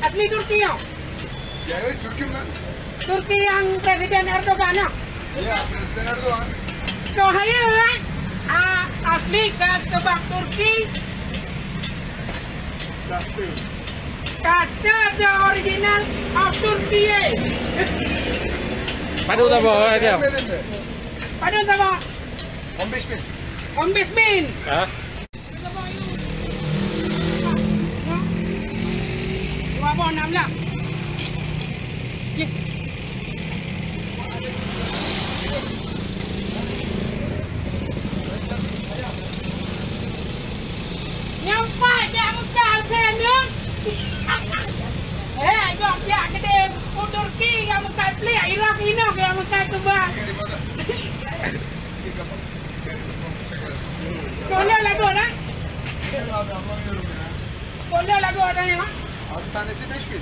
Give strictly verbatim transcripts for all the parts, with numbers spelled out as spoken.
Asli Turki nyoe. Ya, eh, Turki man. Turki nyang Presiden Erdogan nyoe. Ya, Presiden Erdogan. Keuhai, eh? Ah, asli khas keubah Turki. Kaste. Kaste the original of Turki, eh. Padum saboh, eh, dia? Padum saboh? On besh bin. On besh bin. Ha? Dua boh enam belas. Jih. Nyampai jak Mekah, Hussein, ya? Eh, jok jak keudè u Turki, nyang meukat pliek, Irak, inoe nyang meukat keubah. Boleh lagu dah? Boleh lagu dah, ya? Tane si Bespin.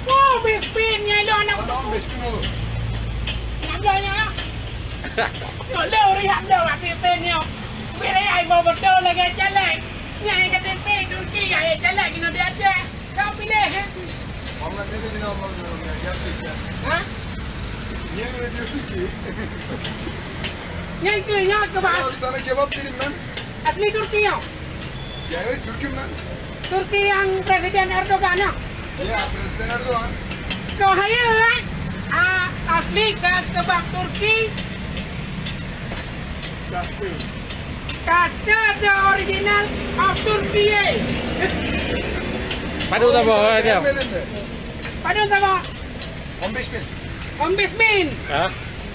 Oh, Bespin, ya, lo anak. Salam, Bespin, lo. Nak bela, ya? Lo, lo, rehat, lo, Bespin, ya. Bila, ya, mau betul lagi, jalan. Ya, yang kata, Turki, ya, jalan, kena diajak. Kau pilih, eh? Muhammad ni dia nama dia, dia, dia, dia. Ha? Dia, dia suki. Nyang keu, nyang keu, bah. Kalau di sana kebab kirim, man. Asli Turki, ya? Ya, eh, Turki, man. Turki nyang Presiden Erdogan, ya? Ya, Presiden Erdogan. Keuhai, eh? Ah, asli khas keubah Turki. Kaste. Kaste the original of Turkey. Padum saboh, eh, dia? Padum saboh? On besh bin. On besh bin. Ha?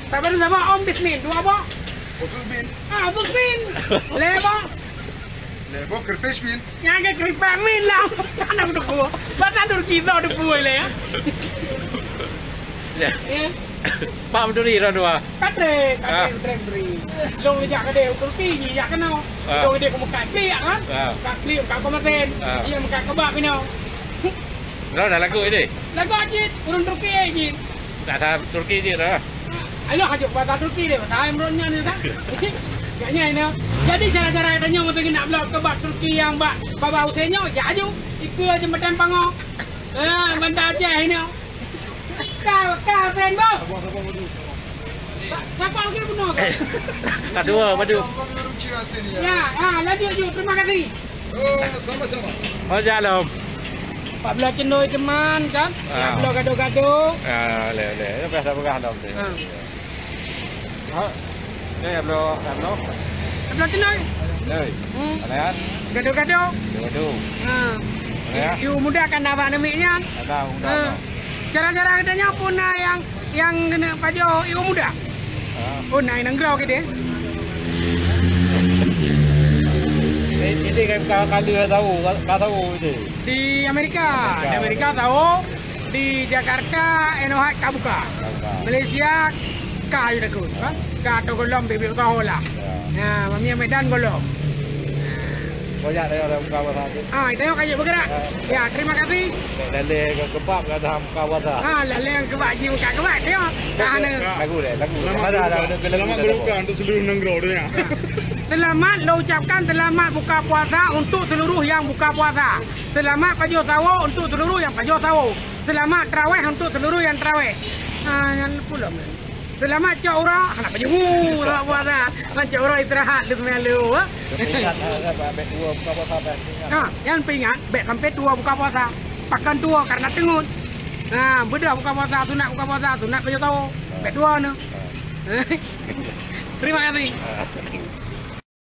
Tak padum saboh, on besh bin. Dua boh? Otuz bin. Ah, otuz bin. Lhèe boh? Lhèe boh keureupes bin. Nyang ka kripat min lah. Aneuk teungku. Bahasa Turki tho teupeu lé, ya. Ya. Ya. Pak Menteri dah dua. Kadre, kadre, Ah. kadre menteri. Long jak kadre u Turki, jak keunoe. Ah. Long dia ke Mekah, ya kan? Ah. Mekah klik, Mekah komersen. Ah. Iya, Mekah kebab keunoe. Dah, dah lagu ini. Lagu cit, ureueng Turki, eh, cit. Tak ada Turki cit dah. Ayo, ajuk bahasa Turki deh, bahasa Imron nyan ni kan. Gak nyai ni. Jadi cara-cara katanya mungkin nak bloe kebab Turki yang bak Baba Hussein nyoe, ya aju. Ikut jembatan Pango. Ah, Banda Aceh ini. Kau, kau, Hussein, bos. Sa-, sapa lagi bunoe tu? Eh, tak dua, padu. Ya, ha, lanjut ju. Terima kasih. Oh, sama-sama. Oh, shalom. Empat belas cendol teman kan? Ah. Empat belas gado-gado. Ah, leh, leh. Lepas dah pegang dah betul. Ah. Ha? Ni yang belum, yang belum? Empat belas cendol. Ni. Hmm. Ada kan? Gado-gado. Gado-gado. Ha. Ada ya? I-, ibu muda kan abang nemik nyan. Ada, muda Ha. ada. Cara-cara katanya pun na yang, yang kena pajoh ibu muda. Ha. Oh, naik nanggroe ke dia? Ini, ini kan ka-, kali dah tahu, ka-, ka tahu ini. Di Amerika. Amerika. Di Amerika tahu. Di Jakarta, inoe hai ka buka. Ka buka. Malaysia, ka aju takot, kan? Ka atau golom bibit usaha lah. Ya. Ya, mami Medan golom. Banyak dah orang buka pasar tu. Ah, itu yang kayu bergerak. Ya. Ya, terima kasih. Lalai ke kebab ke dah buka pasar. Ah, lalai ke kebab ji buka kebab dia. Dah ada. Lagu deh, lagu. Selamat Mana ada berbuka. Ada, ada lagu Selamat dah berbuka ada. Untuk seluruh negara dunia. Ya. Selamat, lo ucapkan selamat buka puasa untuk seluruh yang buka puasa. Selamat pajoh sawo untuk seluruh yang pajoh sawo. Selamat traweh untuk seluruh yang traweh. Ah, nyan pula, man. Selamat cok uroe, hana pajoh uroe puasa. Man cok uroe istirahat lu semuanya lu, ha? Peuingat, ha, ha, ha, bèk tuwo buka puasa, bèk peuingat. Ha, nyan peuingat, bèk sampai tuwo buka puasa. Pakon tuwo karena teungeut. Ha, beudoh buka puasa, sunat buka puasa, sunat pajoh sawo. Bèk tuwo nyoe. Terima kasih.